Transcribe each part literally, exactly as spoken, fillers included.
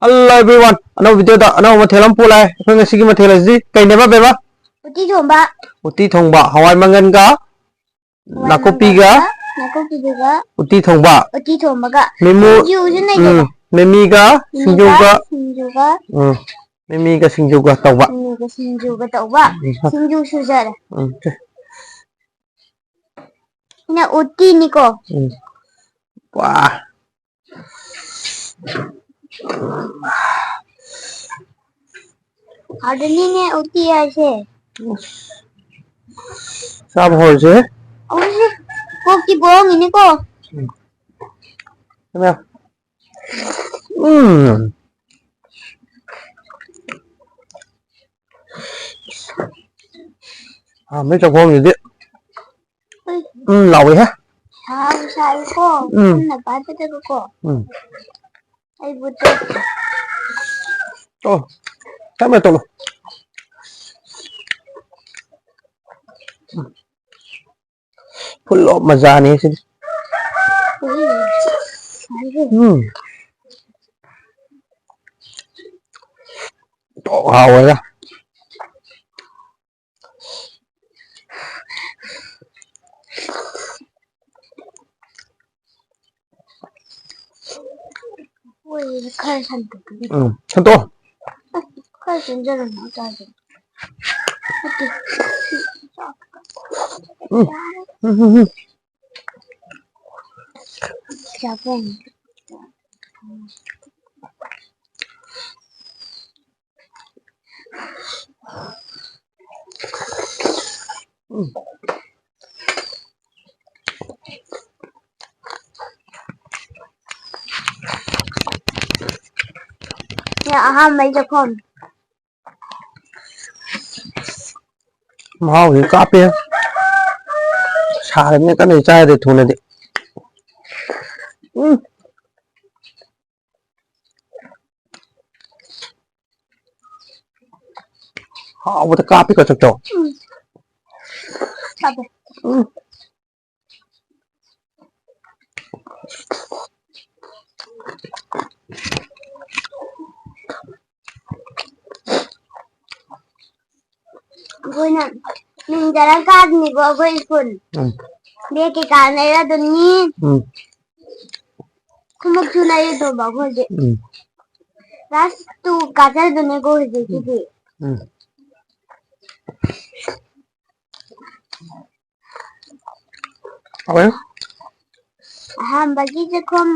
Hello everyone, ꯑꯅꯧꯕ video ꯗ ꯑꯅꯧꯕ ꯃꯊꯦꯜ ꯑꯃ ꯄꯨ ꯂꯥꯛꯑꯦ꯫ ꯑꯩꯈꯣꯏ ꯉꯁꯤꯒꯤ ꯃꯊꯦꯜ ꯑꯁꯤ ꯀꯩꯅꯦꯕ, ꯕꯦꯕꯥ? ꯎꯇꯤ ꯊꯣꯡꯕ꯫ ꯎꯇꯤ ꯊꯣꯡꯕ, ꯍꯋꯥꯏ ꯃꯪꯒꯟꯒ ꯍꯋꯥꯏ ꯅꯥꯀꯨꯞꯄꯤꯒ? ꯃꯪꯒꯟꯒ ꯅꯥꯀꯨꯞꯄꯤꯗꯨꯒ ꯎꯇꯤ ꯊꯣꯡꯕ꯫ ꯎꯇꯤ ꯊꯣꯡꯕꯒ꯫ ꯃꯤꯃꯨ-, ꯁꯤꯡꯖꯨꯁꯨ ꯂꯩꯗꯅ꯫ ꯎꯝ, ꯃꯤꯃꯤꯒ ꯃꯤꯃꯤꯒ ꯁꯤꯡꯖꯨꯒ꯫ ꯁꯤꯡꯖꯨꯒ꯫ ꯎꯝ, ꯃꯤꯃꯤꯒ ꯁꯤꯡꯖꯨꯒ ꯇꯧꯕ꯫ ꯃꯤꯃꯤꯒ ꯁꯤꯡꯖꯨꯒ ꯇꯧꯕ꯫ ꯎꯝ꯫ ꯁꯤꯡꯖꯨ ꯁꯨꯖꯔꯦ꯫ ꯎꯝ, ꯁꯦ꯫ ꯁꯤꯅ ꯎꯇꯤꯅꯤꯀꯣ꯫ ꯎꯝ꯫ ꯋꯥ꯫ ꯍꯥꯎꯗꯅꯤꯅꯦ ꯎꯇꯤ ꯍꯥꯏꯁꯦ꯫ ꯆꯥꯕ ꯍꯧꯔꯁꯦ꯫ ꯍꯧꯔꯁꯦ꯫ ꯀꯣꯛꯇꯤ ꯄꯣꯛꯑꯝꯒꯤꯅꯤꯀꯣ꯫ ꯎꯝ꯫ ꯎꯝ꯫ ꯑꯍꯥꯟꯕꯩ ꯆꯥꯛꯈꯣꯝꯁꯤꯗꯤ ꯎꯝ ꯂꯥꯎꯋꯦꯍꯦ꯫ ꯁꯥꯕꯨ ꯁꯥꯏꯀꯣ, ꯎꯝ꯫ ꯀꯟꯅ ꯄꯥꯏꯕꯗꯒꯀꯣ꯫ ꯎꯝ꯫ ꯑꯩꯕꯨ ꯇꯣꯛꯇꯦ꯫ ꯑꯣ, ꯇꯞꯅ ꯇꯧꯔꯣ꯫ ꯎꯝ꯫ Full of ꯃꯖꯥꯅꯤ ꯁꯤꯗꯤ꯫ ꯎꯝ꯫ ꯇꯣꯛ ꯍꯥꯎꯋꯦꯗ꯫ ꯍꯣꯏ, ꯈꯔ ꯁꯟꯗꯣꯛꯀꯅꯤ꯫ ꯎꯝ, ꯁꯟꯗꯣꯛꯑꯣ꯫ ꯈꯔ ꯆꯣꯟꯖꯔꯝꯃꯣ ꯆꯥꯁꯦ꯫ ꯅꯠꯇꯦ꯫ ꯎꯝ, ꯎꯝ, ꯎꯝ, ꯎꯝ꯫ ꯆꯥꯛ ꯊꯣꯡꯉꯤ꯫ ꯁꯤꯅ ꯑꯍꯥꯟꯕꯩ ꯆꯥꯛꯈꯣꯝ꯫ ꯃꯍꯥꯎꯁꯤ ꯀꯥꯞꯄꯦ꯫ ꯁꯥꯔꯕꯅꯤꯅ ꯀꯟꯅ ꯆꯥ ꯌꯥꯗꯦ ꯊꯨꯅꯗꯤ꯫ ꯎꯝ꯫ ꯍꯥꯎꯕꯗ ꯀꯥꯞꯄꯤꯀꯣ ꯆꯥꯛꯇꯣ꯫ ꯎꯝ꯫ ꯀꯥꯞꯄꯦ꯫ ꯎꯝ꯫ ꯑꯩꯈꯣꯏꯅ ꯃꯤꯡ ꯆꯜꯂ ꯀꯥꯗꯣꯏꯅꯤꯀꯣ ꯑꯩꯈꯣꯏ ꯁ꯭ꯀꯨꯜ꯫ ꯎꯝ꯫ ꯕꯦꯒ ꯀꯩꯀꯥ ꯂꯩꯔꯗꯣꯏꯅꯤ꯫ ꯎꯝ꯫ ꯈꯨꯃꯨꯛꯁꯨ ꯂꯩꯔꯗꯧꯕ ꯑꯩꯈꯣꯏꯗꯤ꯫ ꯎꯝ꯫ ꯀ꯭ꯂꯥꯁ ꯇꯨ ꯀꯥꯖꯗꯣꯏꯅꯤꯀꯣ ꯍꯧꯖꯤꯛꯀꯤꯗꯤ꯫ ꯎꯝ꯫ ꯍꯥꯎꯋꯦ꯫ ꯑꯍꯥꯟꯕꯒꯤ ꯆꯥꯛꯈꯨꯝ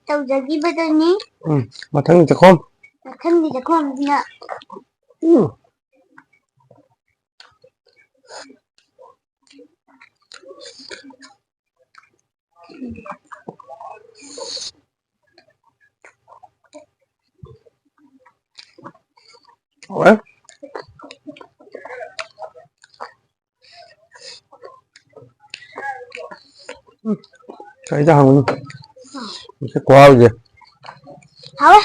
ꯇꯧꯖꯈꯤꯕꯗꯨꯅꯤ꯫ ꯎꯝ, ꯃꯊꯪꯒꯤ ꯆꯥꯛꯈꯨꯝ꯫ ꯃꯊꯪꯒꯤ ꯆꯥꯛꯈꯨꯝꯁꯤꯅ ꯎꯝ꯫ ꯍꯥꯎꯋꯦ꯫ ꯎꯝ, ꯀꯩꯗ ꯍꯪꯉꯨꯅꯨ꯫ ꯁꯤ ꯈꯨꯍꯥꯎꯁꯦ꯫ ꯍꯥꯎꯋꯦ꯫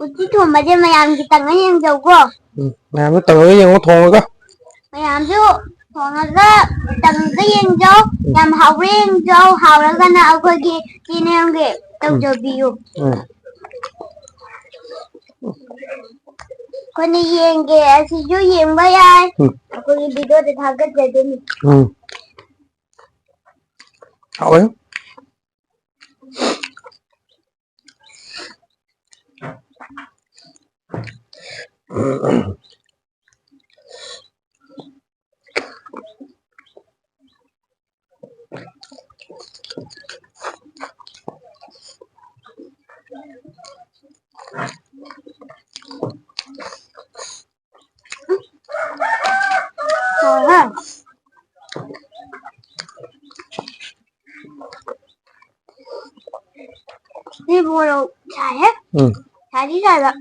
ꯎꯇꯤ ꯊꯣꯡꯕꯁꯦ ꯃꯌꯥꯝꯒꯤ ꯇꯪꯉ ꯌꯦꯡꯖꯧꯀꯣ꯫ ꯎꯝ, ꯃꯌꯥꯝꯗ ꯇꯪꯉꯒ ꯌꯦꯡꯉꯣ ꯊꯣꯡꯉꯒ꯫ ꯃꯌꯥꯝꯁꯨ ꯊꯣꯡꯉꯒ ꯇꯪꯉꯒ ꯌꯦꯡꯖꯧ꯫ ꯎꯝ꯫ ꯌꯥꯝ ꯍꯥꯎꯕ꯭ꯔꯥ ꯌꯦꯡꯖꯧ꯫ ꯍꯥꯎꯔꯒꯅ ꯑꯩꯈꯣꯏꯒꯤ channelꯒꯤ ꯎꯝ꯫ ꯇꯧꯖꯕꯤꯌꯨ꯫ ꯎꯝ꯫ ꯑꯩꯈꯣꯏꯅ ꯌꯦꯡꯒꯦ, ꯑꯁꯤꯁꯨ ꯌꯦꯡꯕ ꯌꯥꯏ꯫ ꯎꯝ꯫ ꯑꯩꯈꯣꯏꯒꯤ videoꯗ ꯊꯥꯒꯠꯆꯗꯣꯏꯅꯤ꯫ ꯎꯝ꯫ ꯍꯥꯎꯋꯦ꯫ ꯍꯥꯎꯋꯦ꯫ ꯁꯤ ꯃꯣꯔꯣꯛ ꯁꯥꯏꯍꯦ꯫ ꯎꯝ꯫ ꯁꯥꯗꯤ ꯁꯥꯕ꯫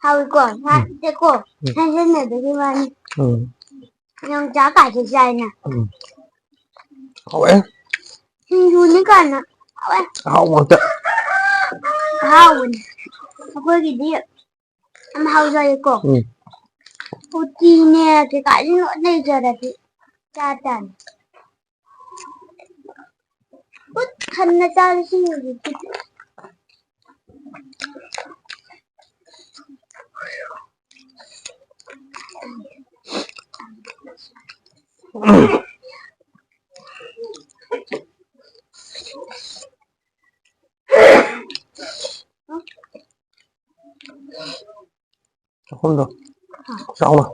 ꯍꯥꯎꯏꯀꯣ? ꯎꯝ꯫ ꯁꯥꯗꯦꯀꯣ? ꯎꯝ꯫ ꯁꯥꯖꯟꯅꯕꯒꯤ ꯋꯥꯅꯤ꯫ ꯎꯝ꯫ ꯌꯣꯡꯆꯥꯛ ꯀꯥꯁꯦ ꯆꯥꯏꯅ꯫ ꯎꯝ꯫ ꯍꯥꯎꯋꯦ꯫ ꯁꯤꯡꯖꯨꯅꯤ ꯀꯥꯏꯅ꯫ ꯍꯥꯎꯋꯦ꯫ ꯑꯍꯥꯎꯕ ꯉꯥꯛꯇ꯫ ꯑꯍꯥꯎꯕꯅꯤ꯫ ꯑꯩꯈꯣꯏꯒꯤꯗꯤ ꯌꯥꯝ ꯍꯥꯎꯖꯔꯦꯀꯣ꯫ ꯎꯝ꯫ ꯎꯇꯤꯅꯦ ꯀꯩꯀꯥꯁꯨ ꯂꯣꯏ ꯂꯩꯖꯔꯗꯤ ꯆꯥ ꯇꯥꯅꯤ꯫ ꯄꯨꯛ ꯊꯟꯅ ꯆꯥꯔꯁꯤ ꯍꯧꯖꯤꯛꯇꯤ꯫ ꯆꯥꯛꯈꯨꯝꯗꯣ ꯆꯥꯎꯅ꯫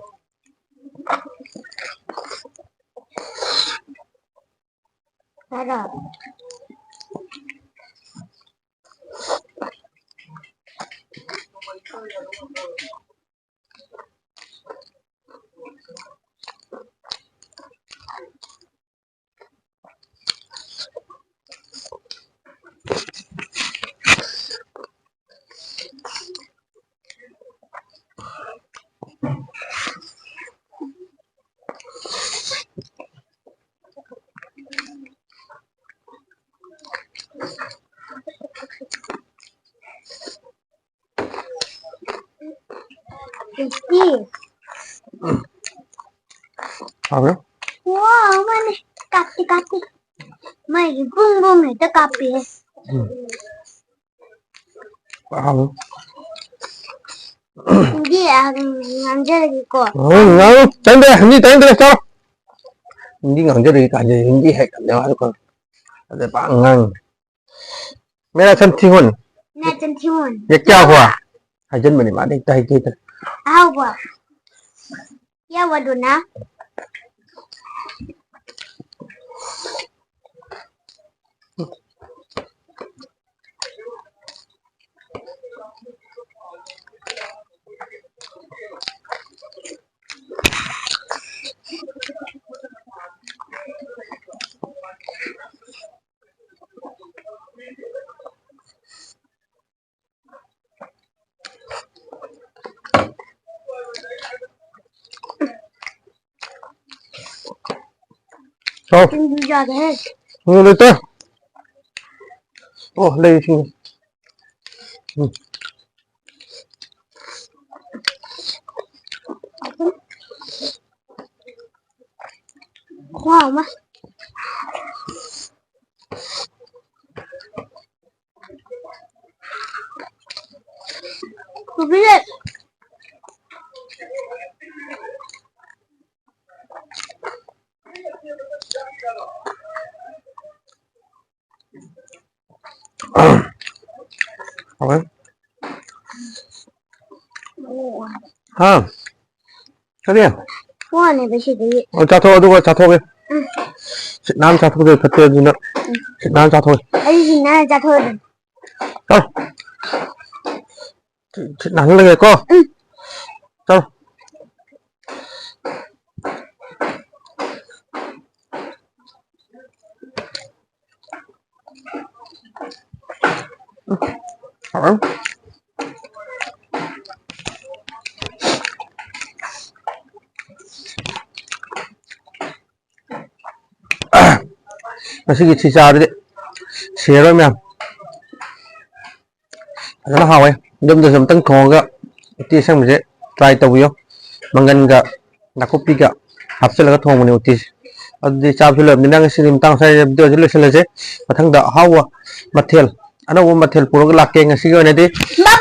ꯇꯔꯥ꯫ Tasty. ꯍꯥꯎꯔꯦ꯫ ꯋꯥ, ꯃꯥꯅꯦ꯫ ꯀꯥꯞꯇꯦ, ꯀꯥꯞꯇꯦ꯫ ꯃꯥꯒꯤ ꯕꯨꯡ ꯕꯨꯡ ꯍꯦꯛꯇ ꯀꯥꯞꯄꯦ꯫ ꯎꯝ꯫ ꯍꯥꯎꯔꯦ꯫ ꯍꯤꯟꯗꯤ, ꯑ, ꯉꯥꯡꯖꯔꯒꯦꯀꯣ꯫ ꯎꯝ, ꯉꯥꯡꯉꯨ꯫ ꯇꯥꯅꯤꯡꯗꯦ, ꯍꯤꯟꯗꯤ ꯇꯥꯅꯤꯡꯗꯦ, ꯆꯠꯂꯣ꯫ ꯍꯤꯟꯗꯤ ꯉꯥꯡꯖꯔꯒꯦ ꯀꯥꯏꯅ ꯍꯤꯟꯗꯤ ꯍꯩꯇꯕꯅꯦ ꯃꯥꯁꯨ ꯈꯪꯉꯦ꯫ ꯑꯗ ꯄꯥꯛ ꯉꯥꯡꯉꯤ꯫ मेरा संथी हुन। मेरा संथी हुन। ये क्या हुआ? ꯍꯥꯏꯖꯟꯕꯅꯦ ꯃꯥꯗꯤ ꯍꯦꯛꯇ ꯍꯩꯇ ꯍꯩꯇ꯫ ꯑꯍꯥꯎꯕ꯫ ꯌꯥꯎꯕꯗꯨꯅ꯫ ꯆꯥꯎ꯫ ꯁꯤꯡꯖꯨ ꯆꯥꯒꯦ꯫ ꯁꯤꯡꯖꯨ ꯂꯩꯇꯦ꯫ ꯑꯣ, ꯂꯩ ꯁꯤꯡꯖꯨ꯫ ꯎꯝ꯫ ꯈꯨꯍꯥꯎ ꯑꯃ꯫ ꯀꯣꯕꯤ ꯂꯩ꯫ ꯍꯥ? ꯀꯔꯤ? ꯋꯥꯅꯦꯕ ꯁꯤꯗꯒꯤ꯫ ꯑꯣ, ꯆꯥꯊꯣꯛ, ꯑꯗꯨꯒ ꯆꯥꯊꯣꯛꯑꯒꯦ꯫ ꯎꯝ꯫ ꯁꯤꯠ ꯅꯥꯟꯅ ꯆꯥꯊꯣꯛꯇ꯭ꯔꯗꯤ ꯐꯠꯇꯦ, ꯑꯗꯨꯅ ꯎꯝ꯫ ꯁꯤꯠ ꯅꯥꯟꯅ ꯆꯥꯊꯣꯛꯑꯒꯦ꯫ ꯑꯩ ꯁꯤꯠ ꯅꯥꯟꯅ ꯆꯥꯊꯣꯛꯑꯗꯝꯅꯤ꯫ ꯆꯥꯎ꯫ ꯁꯤꯠ, ꯁꯤꯠ ꯅꯥꯜꯍꯜꯂꯒꯦꯀꯣ꯫ ꯎꯝ꯫ ꯆꯥꯎ꯫ ꯍꯥꯎꯔꯦ꯫ ꯉꯁꯤꯒꯤ ꯁꯤ ꯆꯥꯔꯗꯤ ꯁꯤꯔꯔꯣꯏ ꯃꯌꯥꯝ꯫ ꯐꯖꯅ ꯍꯥꯎꯋꯦ꯫ ꯌꯨꯝꯗꯁꯨ ꯑꯝꯇꯪ ꯊꯣꯡꯉꯒ ꯎꯇꯤ ꯑꯁꯪꯕꯁꯦ try ꯇꯧꯕꯤꯌꯨ꯫ ꯃꯪꯒꯟꯒ ꯅꯥꯀꯨꯞꯄꯤꯒ ꯍꯥꯞꯆꯤꯜꯂꯒ ꯊꯣꯡꯕꯅꯦ ꯎꯇꯤꯁꯦ꯫ ꯑꯗꯨꯗꯤ ꯆꯥꯕꯁꯨ ꯂꯣꯏꯔꯕꯅꯤꯅ ꯉꯁꯤꯗꯤ ꯃꯇꯥꯡ ꯑꯁ꯭ꯋꯥꯏꯗ video ꯁꯤ ꯂꯣꯏꯁꯤꯜꯂꯁꯦ꯫ ꯃꯊꯪꯗ ꯑꯍꯥꯎꯕ ꯃꯊꯦꯜ, ꯑꯅꯧꯕ ꯃꯊꯦꯜ ꯄꯨꯔꯒ ꯂꯥꯛꯀꯦ꯫ ꯉꯁꯤꯒꯤ ꯑꯣꯏꯅꯗꯤ bye bye꯫